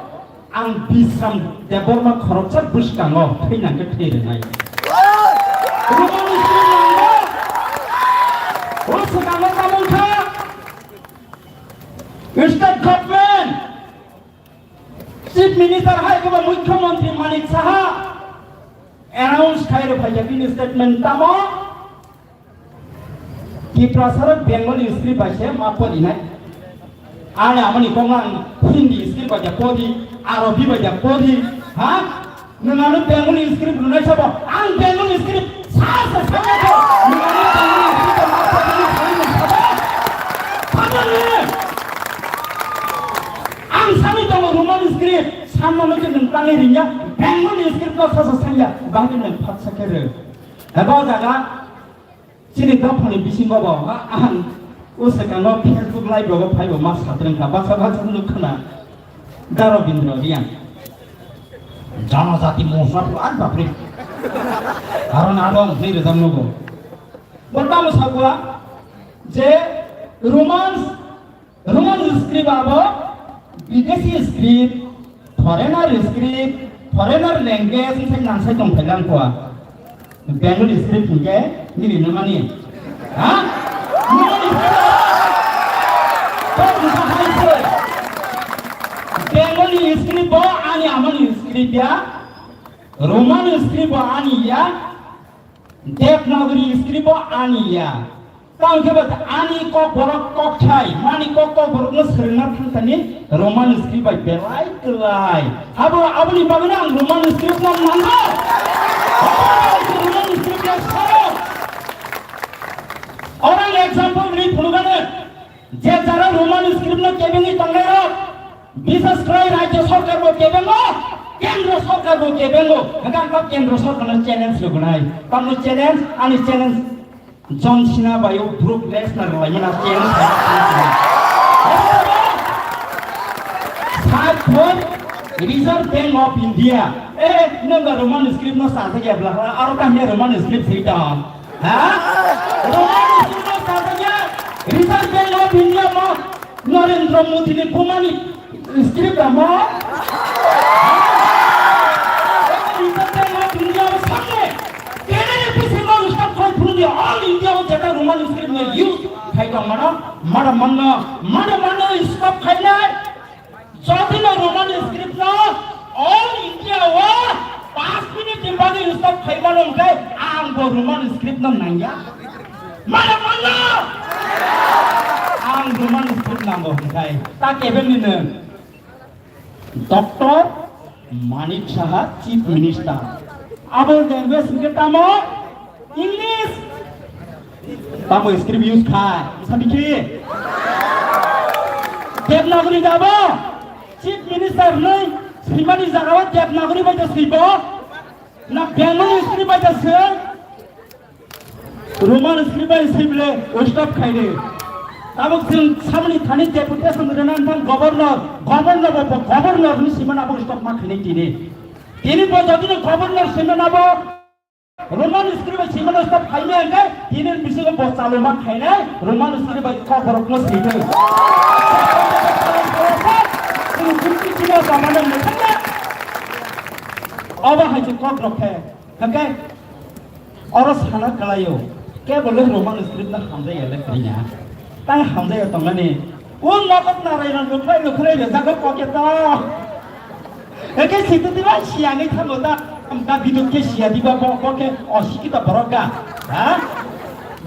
ang Bisram Debbarma khoroksa bwskango thwinangkhe thwi rwnai. Ruboni simi nango. O swkango tamo wngkha? State government, Chief Minister hai khe bo Mukhyamantri Manik Saha announce khai rw phaikha bini statement tamo. Tiprasa rok Bengali script bai se ma porinai. Ani amoni kok ang Hindi script bai ja pori, Arabi bai ja pori, ha? Nwng ano Bengali script rwnai sabo, ang Bengali script sa sa sa ya kho. Nwng ano Bengali Samano khe nwng tangwi ringya, Bengali script no sasa sanya, bangni nwng phatsa khe rw. Eba jaga chini dophani bisingo bo, a-, ang o swkango Facebook live rogo phaibo ma satreng kha, baksa baksa nuk khna, Daro Bindro Riyang. Janajati Morcha pura, ar bapre. Aro naro ang thwi rwjak nugo. Bo tamo sakwa je Romans Roman script abo bideshi script, foreigner script, foreigner language wngkhe nangsai tongphai lang kua. Bengali script hinkhe nini nangmani. Ha? Nini script abo tong wngkha hai se. Bengali script bo ani amani script ya. Roman script bo ani ya. Devanagari script bo ani ya. Tang khe ba ani kok borok kok thai, mani kok kok borok no swrwngna thang thani Roman script bai belai kwlai. Abo, aboni bagwi ang Roman script no nango. Roman script no sao. Orang example ni phunugano. Je jara Roman script no kebengwi tongnairok, bisas khlai rajya sarkar bo kebengo, kendra sarkar bo kebengo, hwnkhe ang kok kendra sarkar no challenge rwgwnai, tamni challenge, ani challenge, John Cena bai o Brock Lesnar rwlaimani challenge. Sat phone Reserve Bank of India, eh, nang Roman script no sajak ya bla, aro kanya Roman script sita. Ha? Roman script no sajak ya. Reserve Bank of India mo Narendra Modi ni bumani script da mo. Reserve Bank of India mo samne. Kene ni pisi mo stop khai phuru di all India o jeta Roman script no use khai tong mano. Mada manno, mada manno stop khai nai. Jodi no Roman script no all India o paanch minute ni bagwi stop khai mano hwnkhe ang bo Roman script no nangya. Mano mano? Ang Roman script nango hwnkhe ta kebeng ni nwng? Doctor Manik Saha, Chief Minister. Abo language hwnkhe tamo? English. Tamo script use khai, sabi ki? Devanagari dabo? Chief Minister nui swimani jagao Devanagari bai da swibo? Na Bengali script bai da swi? Roman script bai swi bile stop khai de. Tabuk chwng samani thani deputation rwna nang governor, governor bo governor ni swimani abo stop ma khainai tini. Tini bo jodi ni governor swimani abo Roman script bai swimano stop khaimaya hwnkhe, tini bisingo bo chaluma khainai Roman script bai kok borokno switwi. Chini chini chini samano mwthangya. Obo hai se kok rok khe, hwnkhe oro sana kwlaio, kebo le Roman script no hamjaya le kanya. Tai hamjaya tongnani, o nokok narai rang lukhrai lukhrai rwjago pocket o. Eke sititiba siyangwi thango ta, ta biduk khe siya diba bo, bo khe osikita borok ga, ha?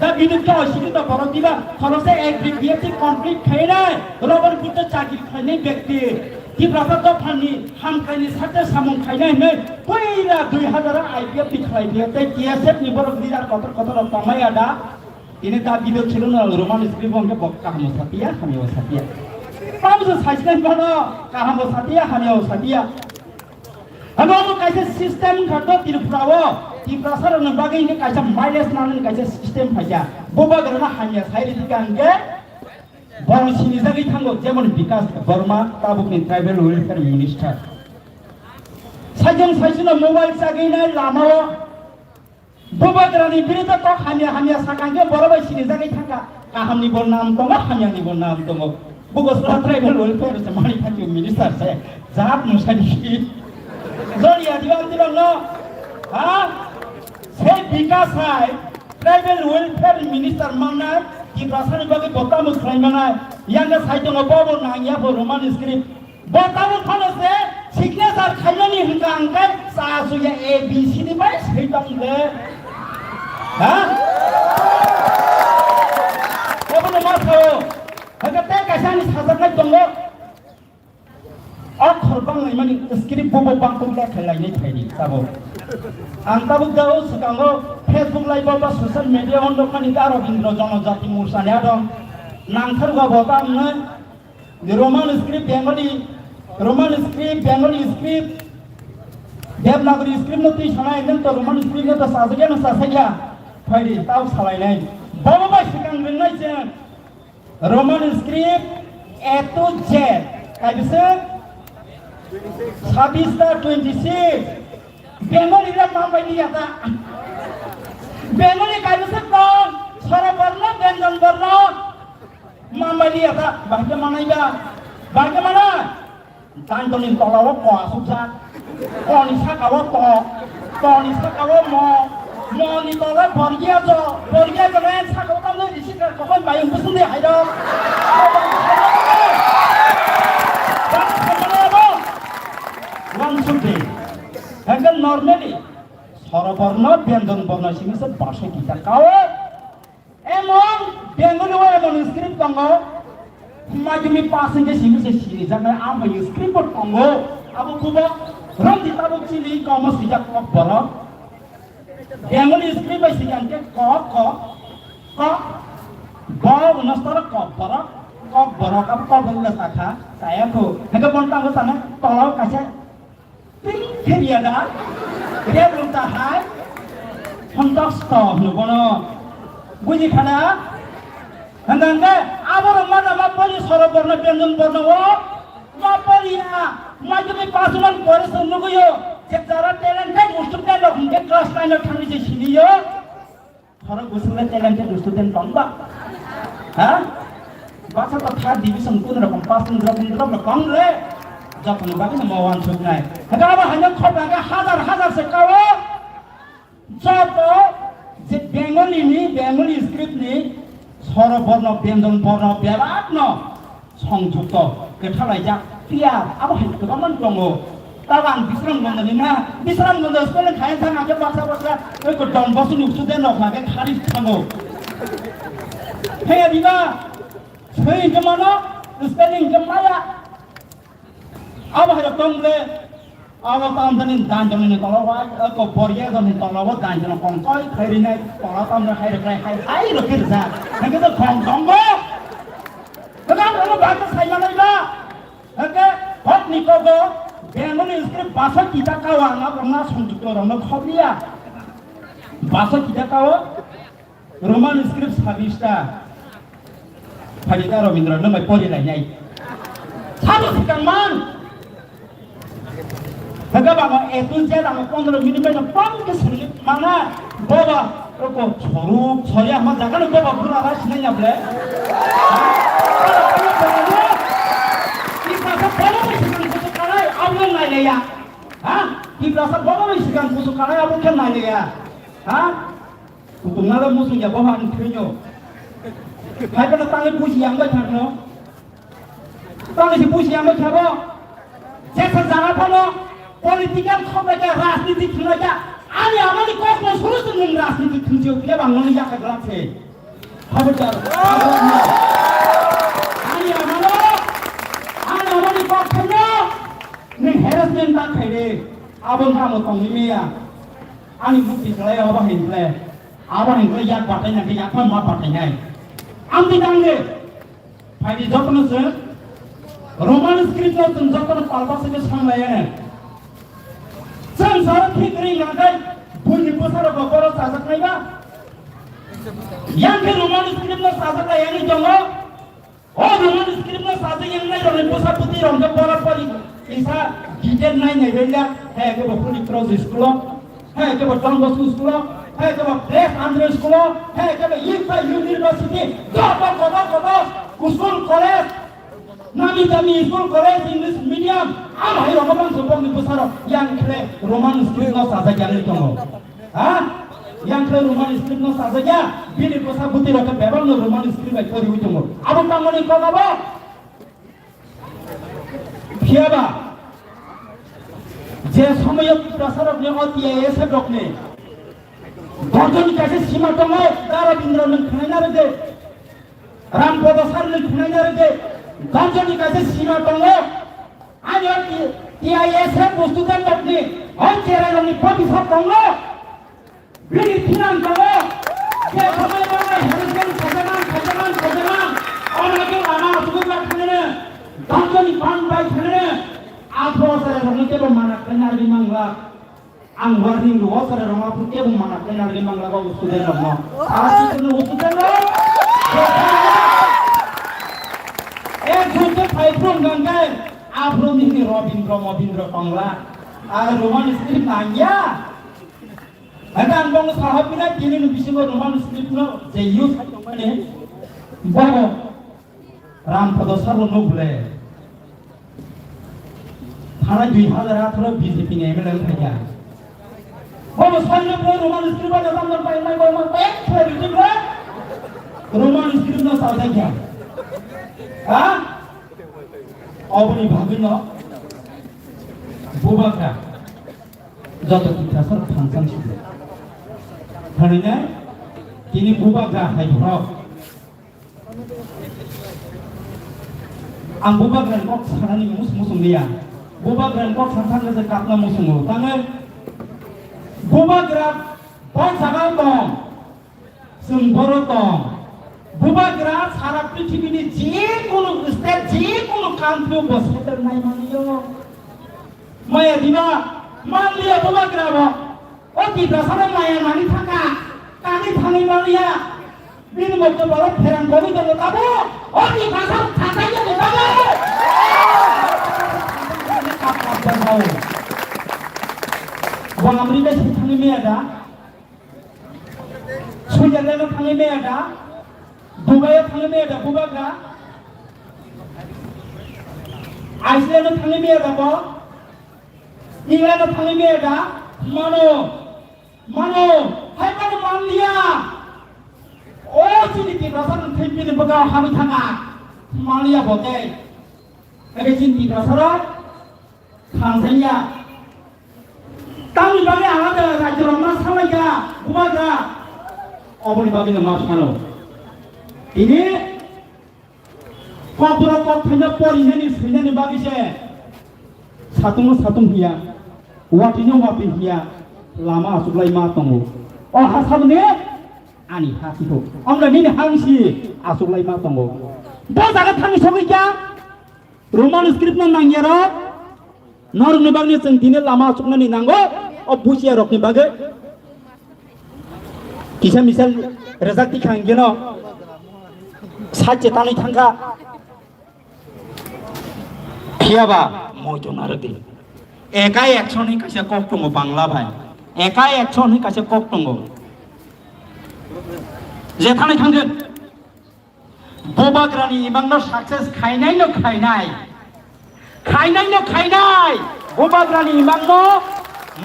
Ta biduk khe osikita borok diba, khoroksa ek biduk biya ti complete khainai, robor buto chakri khainai bekti, Tiprasa dophani hamkhaini sakhe samung khainai hinwi puila dui hazar I P F ni khlai biya tei T S F ni borok leader kotor kotor rok tongmaya da? Tini ta video chwlwng no Roman script bo hwnkhe bo kaham bo sapiya, hamya bo sapiya. Tamo se saisnai bono kaham bo sapiya, hamya bo sapiya. Hamo bo kaisa system wngkha to Tripura o, Tiprasa rokni bagwi hwnkhe kaisa mileage nanani kaisa system phaikha. Bubagrano hamya sai rwdi ka hwnkhe borok sinijagwi thango, jemon Bikash Debbarma, tabukni tribal welfare minister. Sajwng saisino mobile chagwi nai lamao Bubagrani biruddhe kok hamya hamya sakha hwnkhe borok bai sinijagwi thangkha. Kahamni bo nam tongo, hamyani bo nam tongo. Bugo sra tribal welfare se mani thangkhe minister se. Jat musani. Joliya diwan dilong no. Ha? Se Bikash hai tribal welfare minister mangnai, Tiprasani bagwi bo tamo khlai manai. Yangno sai tongo bo bo nangya bo Roman script. Bo tabuk phano se signature khaimani hwnkha hwnkhe cha suya A B C D bai swi tong le. Ha? Obono ma sao. Hwnkhe tei kaisa ani sajaknai tongo. Okhor banglaimani script bobo bangkuk le khlai lainai phaidi tabuk. Ang tabuk da o swkango Facebook live o ba social media o nukmani da Robindra Janajati Morcha ni adong. Nangthargwi bo ta wngnai. Roman script Bengali Roman script, Bengali script, Devanagari script no twi sanai, nang to Roman script no to sajagya na sajagya, phaidi tau salainai. Bobo bai sikang ringnai chwng Roman script A to Z, kaibisa sabis ta twenty six, Bengali rok mambai liya ta. Bengali kaibisa kong, soro borno, benjon borno, mambai liya ta, bahai khe manai ba, bahai khe mana? Dantoni tola o ko asukjak, ko ni saka o to, to ni saka o mo, mo ni tola borgia jo, borgia jo ne saka o tamne risi ka kokon bai ung busundi hai do. Wan sukdi. Hengke normally, soro borno, benjon borno simi se basai kita kawe. Emon Bengali o emon script tongo, madhyamik pass hingke simi se sini jaknai, amo script bo tongo, abo kubo romdi tabuk chini komo sijak kok borok. Bengali script bai sini angke kok, kok, kok, bo unostor kok borok, kok borok, abo kok borok le sakha, saya ko, hingke bon tango sana, tolao kaisa Ping khe riya da? Riya rung ta hai? Hontok sto hwno bono. Buji khana? Hwnda hwnkhe abo rok ma da ma pori soro borno, benjon borno o ma pori ya. Ma jodi pass man pore se nuguyo. Je jara talented student rok hwnkhe class nine o thangwi se siniyo. Khorok bwswkle talented student tong ba? Ha? Baksa to third division kun rokom pass kun rokom rokom kong le. Jotoni bagwi no mo wansuknai. Hwnkhe abo haino khopra khe hajar hajar se kao. Joto je Bengali ni, Bengali script ni soro borno, benjon borno, bebak no. Songjukto, kwthalaijak, tiyar, abo hai kwbangma tongo. Tabo ang Bisram Gonda ni na, Bisram Gonda spelling khai thang, ang khe baksa baksa, oi ko Don Bosco ni student rok na khe khari thango. Phaya diba, soi hingke mano, spelling hingke maya. Abo hai rok tong le, Abo tamsani danjoni ni tola o, ko borya joni tola o danjoni kongkoi khairi nai tola tamno hai rwkhlai hai hai rwkhe rwjak. Hwnkhe to khong tongo. Hwnkhe ang bono bagwi sai manai ba. Hwnkhe hotni kogo Bengali script basa kita kawa ang abo na songjukto rokno khobliya. Basa kita kawa. Roman script sabis ta. Phaidi ta Robindra nwng bai pori lai nai. Sabo sikang man. Hwnkhe ba mo A to Z ang pondro minute bai no pam khe swnwi mana. Boba roko soru sori ama jaga no boba bura ba sinai ya ble. Tiprasa bono bai sikang kusu kanai abo nai le ya. Ha? Tiprasa bono bai sikang kusu kanai abo khe nai le ya. Ha? Kutung nalo musung ya bohan thwino. Hai bono tangwi buji yang bai thangno. Tangwi si buji yang bai thabo. Jesa jara phano political khobra kya rajniti thwino kya. Ani amani kok no suru suru nung rajniti thwino kya bang nung ya ka glak se. Khabardar. Ani amano. Ani amani kok thwino. Ni harassment ta khaide. Abon hamo tongni meya. Ani bukti khlai abo hin khlai. Abo hingkhe yak batai nai khe yak ma batai nai. Amtwi tangde. Phaidi jotono se Roman script no chwng jotono palpa se khe samlai ane. Chwng saro thik ring nangkai buini bwsarok bo boro chajak nai ba. Yang khe Roman script no chajak lai ani tongo. O Roman script no sajak yang nai rok ni bwsa bwtwi rok khe bora bori kisa detail nai nai rwya, hai khe bo Holy Cross school o, hai khe bo Don Bosco school o, hai khe bo Blessed Andrew school o, hai khe bo Ikpa University, joto kotor kotor school college, nami dami school college English medium, abo hai rok bangso bokni bwsa rok yang khe Roman script no sajak yang nai tongo. Ha? Yang khe Roman script no sajak ya, bini bwsa bwtwi rok khe bebak no Roman script bai poriwi tongo. Abo tangmani kok abo? Phiyaba, je somoyo Tiprasa rokni o T I S F rokni, Ganjoni kaisa sima tongo, Dara Bindra nwng khwnai narwk de, Ram Podo sar nwng khwnai narwk de, Ganjoni kaisa sima tongo, ani o T-, T I S F student rokni, o cherai rokni body sab tongo. Bini thinang tongo, je samai tongo, harassment khajaman, khajaman, khajaman, omo khe lama asugwi ba thangnai, dantoni bang bai thangnai, Aphro chwrai rokno kebo mana khlai narwgwi mangla. Ang warning rwo chwrai rokno aphro kebo mana khlai narwgwi mangla ba student rokno. Sara student rok student rok. Ek jun khe phai phro hwnkha khe aphro nini Robindro Mobindro tongla. Ar Roman script nangya. Hwnkhe ang bono saha pinai tini ni bisingo Roman script no je use khai tongmani. Bono Ram Podo Sabo no bole. Thana dui hazar atharo B J P ni M L A wngkha ya. Bono sanjak no Roman script no tamjak pai mai bai mai pai khe rijik le. Roman script no sajak ya. Ha? Oboni bagwi no. Bubagra. Joto Tiprasa thangsang sidi. Thani nai, tini Bubagra hai borok. Ang Bubagra ni kok sanani mus musung liya. Bubagra ni kok san thang se kapna musungo. Tangai Bubagra bai sagal tong. Chwng borok tong. Bubagra sara prithibini jekunu state, jekunu country-o bo settle nai manliyo. Maya diba manliya Bubagra bo. O Tiprasa no maya nani thangka, kani thangwi manliya. Bini mokto borok pherang kogwi tongo tabo. O Tiprasa thangkaiya ni bagwi. Bo America se thangwi maya da. Switzerland-o thangwi maya da, Dubai-o thangwi maya da, Bubagra, Iceland-o thangwi maya da bo, England-o thangwi maya da, mano, mano, hai mano manliya. O chini Tiprasa rok thwi bini bwkha hamwi thanga, manliya bo tei. Ebe chini Tiprasa rok Khamsanya. Tamni bagwi ang abo rajyorokno salaikha, bubagra. Oboni bagwino ma sano. Tini kokborok kok thaino porinani swinani bagwi se satungo satung hiya, watino wati hiya, lama achuklai ma tongo. O ha saboni ani ha siko. Omle nini hangsi achuklai ma tongo. Bo jaga thangwi sogwi kya? Roman script no nangyarok, norokni bagwi chwng tini lama achuknani nango, o busiya rokni bagwi. Kisa misal rejak tikha hingeno, sache tanwi thangkha. Phiyaba moito narwgdi. Ekai action ni kaisa kok tongo Bangla bai. Ekai action ni kaisa kok tongo. Je thani thangdi. Bubagrani imangno success khainaino khainai. Khainaino khainai. Bubagrani imangno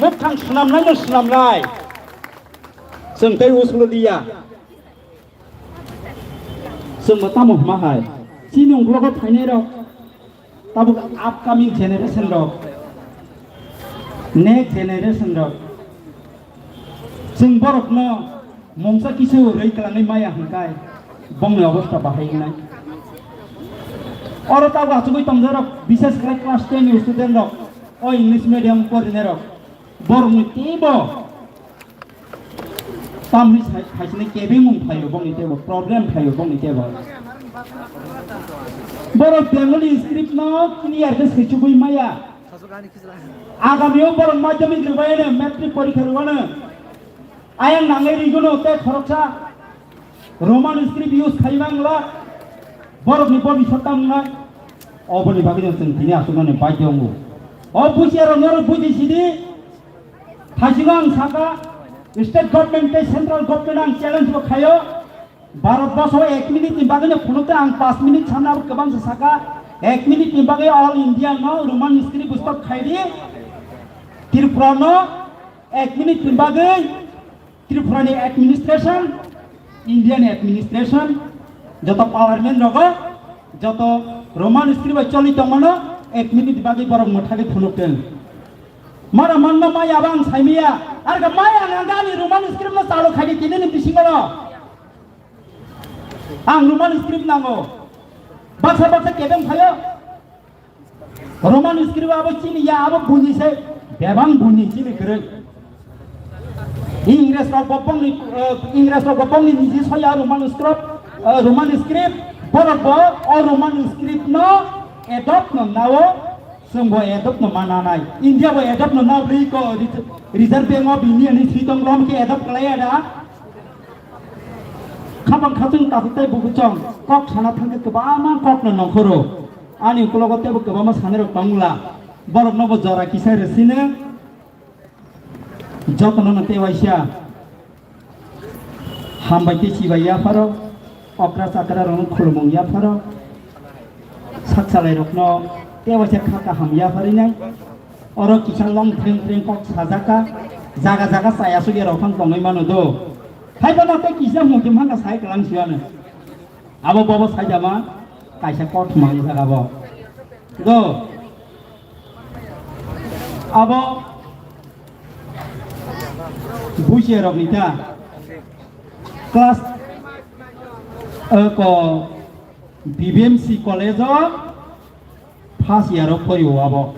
mukthang swnamnaino swnamnai. Chwng tei usulo liya. Chwngbo tamo hwnma hai. Chini uklogo phainairok. Tabuk upcoming generation rok, next generation rok, chwng borokno mungsa kisu rwi kwlangwi maya hwnkhai bongni obostha bahai wngnai. Oro tabuk achugwi tongjakrok, bises khe class ten ni student rok, o English medium porinairok, borokni teibo Tamni sai-, saisini kebengmung phaio bongni tebo, problem phaio bongni tebo. Borok Bengali script no clear khe swichugwi maya. Agamio borok madhyamik rwbaino, matric porikha rwbaino. Ayang nangwi rigwino tei khoroksa Roman script use khai mangla. Borokni bobiswt tamo wngnai? Oboni bagwino chwng tini aswknani baidhyo wngo. O busiarok norok buji sidi. Thaisingo ang saka, state government tei central government ang challenge bo khaio. Bharat borsho ek minute ni bagwino phunukte ang panch minute samna abo kwbangsa saka. Ek minute ni bagwi all India no Roman script stop khaidi. Tripura no ek minute ni bagwi Tripura ni administration, India ni administration, joto parliament rogo, joto Roman script bai choli tongmano, ek minute bagwi borok mwthagwi phunuk tong. Mara manma maya ba ang saimiya, arga maya nangani Roman script no chalo khaidi tini ni bisingo no. Ang Roman script nango. Baksa baksa kebeng phaio. Roman script abo chini ya, abo buini se bebang buini chini kwrwi. Ingres rok bo bongni, eh, Ingres rok bo bongni niji soya Roman script, eh, Roman script, borok bo o Roman script no adopt no nao, Chwng bo adopt no mananai. India bo adopt no nabli ko Reserve Bank of India ni sitong lom ke adopt kalaya da. Khabang khachung takhuk tei bukuchong kok sana thangkhe kwbangma kok no nongkhoro. Ani ukulogo teibo kwbangma sanirok tongla. Borok no bo jora kisa resine. Jotono no tewaisa hambai tei chibai yapharo, okra chakra rokno khulumung yapharo, sak salai rokno tewaisa kha kaham yapharinai. Oro kisa long threng threng kok sajaka, jaga jaga chaya sugya rok phang tongwi mano do. Haiphano tei kisa muitum hangka sai kwlang siyano. Abo bobo saijama kaisa kothoma wngkha abo. Do. Abo bujiya rokni ta class, eh, ko B B M C college o first year o pori o abo.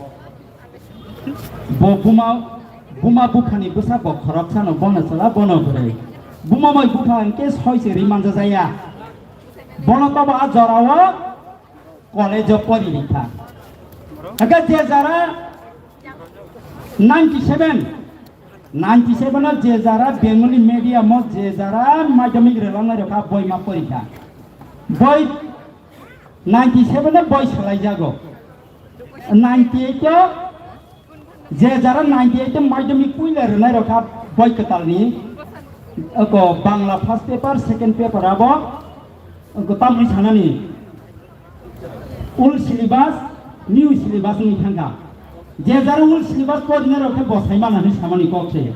Bo buma, buma buphani bwsa bo khoroksano bono chwla bono bwrwi. Buma bai bupha hwnkhe soi se ri manjajaya. Bono tobo a jorao college o pori rikha. Hwnkhe je jara ninety seven, ninety seven o je jara Bengali medium o je jara madhyamik rwlangnai rokha boi ma porikha. Boi ninety seven o boi salaijago. Ninety eight o je jara ninety eight o madhyamik puila rwnai rokha boi kwtalni, oko Bangla first paper, second paper abo, oko tamni sanani old syllabus, new syllabus ni thangkha. Je jara old syllabus porina rokhe bosai mana ni samani kok se.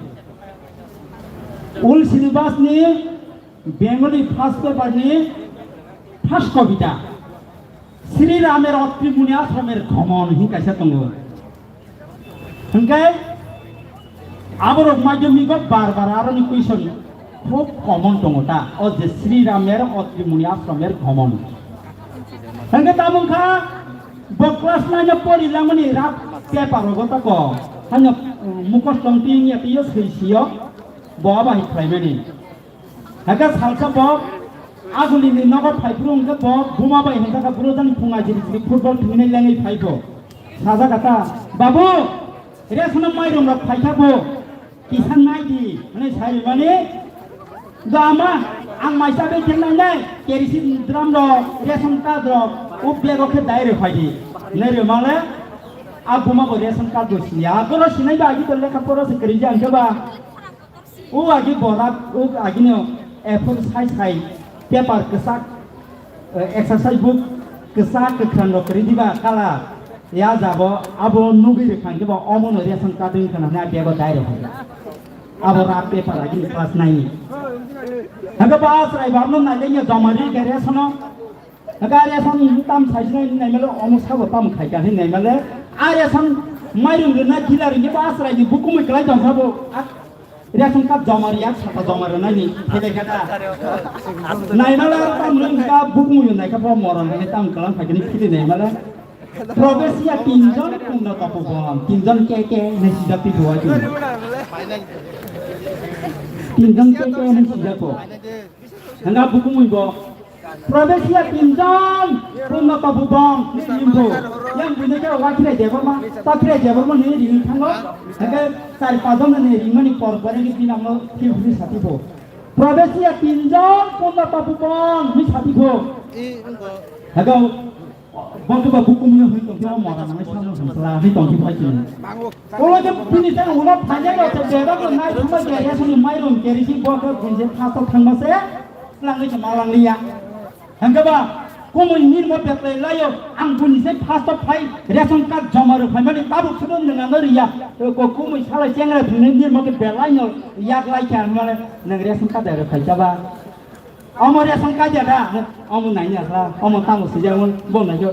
Old syllabus ni Bengali first paper ni first kobita Sri Ramer Atri Muni Ashramer Gomon hin kaisa tongo. Hingke aborok madhyamiko bar bar aroni question khub common tongo ta, o je Sri Ramer Atri Muni Ashramer Gomon. Hingke tamung kha bo class nine o pori langmani rak paper rogo tako hanya, um, mukhos tong tiyong ya tiyo soi siyo bo abai khlaimani. Hake salsa bo agulini nogo phaiphuru hwnkhe bo buma bai hwnjakha buro jani phunga jiri jiri football thwinai lengwi phaibo. Sajak kha ta, "Babu, ration mairung rok phaikha bo, kisa naidi," hwnwi sai rwmani. Do ama, ang maisa bai khe nainai, kerosene drum rok, ration card rok, o bag o khe dai rw phaidi. Hwnwi rwmale, a buma bo ration card bo siya. Agoro sinai ba agi to lekha pora se kwrwi jang khe ba. O agi borak, o agini A four sai sai paper kwchak, eh, exercise book kwchak kwkhwrang rok kwrwi diba colour. Ya jabo abo nugwi rwkha hwnkhe bo omono ration card wngkha hwnwi a bag o dai rwkha. Abo rat paper agini class nine ni. Hwnkhe bo a chwrai bo abono nailaiya joma ri khe ration o. Hwnkhe a ration tam saisnai hinwi naimale, omo sabo tamo khaikha hinwi naimale, a ration mairung rwna dealer rwni bo a chwraini bukumui kwlai tongkha bo. A ration card joma rwya, sata joma rwnaini philai kha ta. Naimale aro tamni wngkha bukumui naikha bo moron hinwi tamo kwlang khaikha hinwi philai naimale. Probesia tinjon, punno tapo bon, tinjon K K hinwi sijak twi bo ai. Tinjon K K hinwi sijak bo. Hwnkha bukumui bo. Probesia tinjon, punno tapo bon, hinwi rimbo. Yang buino khe Wakhirai Debbarma, Takhirai Debbarma hinwi ringwi thango. Hwnkhe char panchjon ni ringmani por pore khe bini amo phil phil sati bo. Probesia tinjon, punno tapo bon, hinwi sati bo. Hwnkhe Bo khe ba bukumui hwnwi tongkhe o mora nangwi samung hwnla hwnwi tongkhe bai chwng. Olo khe bini tei ulo phainai rok se bebak rok nai thangma khe resoni mairung kerisi bo khe bini se first o thangma se langwi se ma langliya. Hwnkhe ba kumui nirmo betlai laio ang bini se first o phai ration card joma rw phaimani tabuk se nwng ano riya. Ko kumui salai chengra thwngwi nirmo khe belai no yak lai khe ang mane nwng ration card rw phai cha ba. Omo ration card ya da? Omo nai ya kha, omo tamo swijak mo, bo nai khe.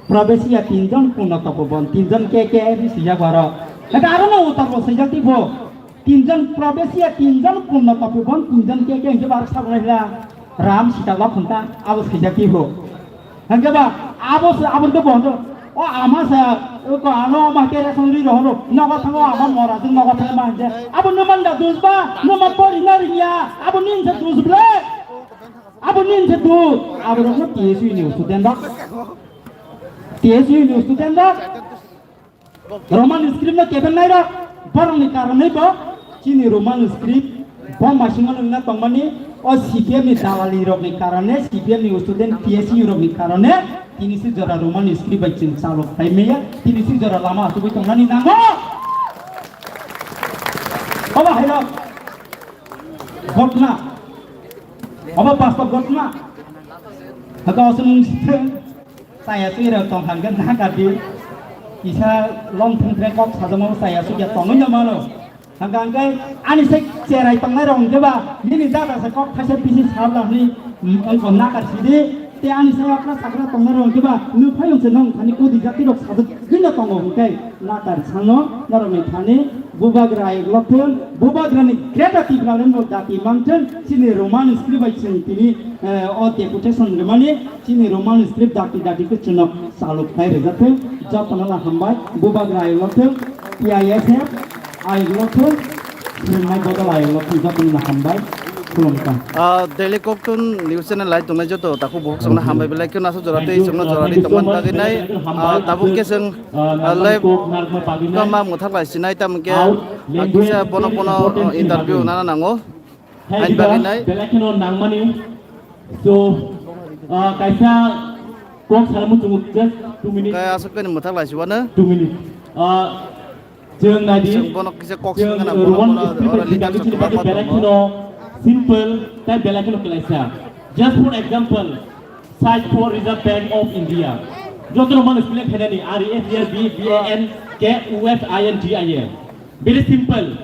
Probesia tinjon, punno tapo bon tinjon, K K R ni swijak aro. Hwnkhe aro no utar bo swijak twi bo. Tinjon probesia tinjon, punno tapo bon tinjon, K K R hwnkhe bar sabo nai la. Ram sita lok hwnta, abo swijak twi bo. Hwnkhe ba, abo se, abo khe bo hwnkhe, o ama se, o ko ano ama khe ration ri rohoro, nogo thango ama mora jwng nogo thango ma hwnkhe. Abo numan da dus ba, numan pori na ringya, abo nin se dus ble. Abo nin se dus, abo rokno T S U ni student rok. T S U ni student rok. Roman script no kebeng nai rok, borok ni karon bo chini Roman script bo masing no wngna tongmani, o C P M ni dalali rok ni karone, C P M ni student T S U rok ni karone, tini si jora Roman script bai chwng chalok khai maya, tini si jora lama asugwi tongnani nango. Obo hai rok, ghotna, obo bastop ghotna, haka osomung sitheng. Chaya sui rok tong hangke na kati. Kisa long thung thre kok sajamo chaya sui ya tongwi no mano. Hangke hangke ani se cherai tongnai rok hingke ba nini dada se kok thaisa bisi sabla hwnwi, mm, wngkha nakar sidi. Te ani se okra sakra tongnai rok hingke ba nung phai wngse nong thani kodi jati rok sajak gino tongo hingke nakar sano norok ni thani. Bubagra ayuk lokthung, Bubagrani Greater Tipraland no dati mangthung, chini Roman script bai chwng tini, eh, o deputation rwmani, chini Roman script dati dati khe chwngno chaluk khai rwjathung, jotono no hambai, Bubagra ayuk lokthung, T I S F ayuk lokthung, swrwngnai bodol ayuk lokthung, jotono no hambai, khulumkha. Ah, Daily Koktun News Channel lai tongnai joto takhuk bukhuk chwngno hambai belai kheno aswk jora tei chwngno jora ri tongmani bagwi nai, ah, tabuk khe chwng Ah, live kama mwthak lai sinai tamo khe, ah, kisa bono bono, ah, interview nana nango. Hain bagwi nai. Belai kheno nangmani. So, ah, kaisa kok salamu chungo just two minutes. Kaya aswk kani mwthak lai siwano. Two minutes. Ah, chwng nadi. Chwng bono kisa kok swngna bono bono script ora leader chini bagwi belai kheno simple, tai belai kheno klaisa. Just for example, Search for Reserve Bank of India. Joto no mano spelling khainani R E S E R V B A N K O F I N D I A. Very simple.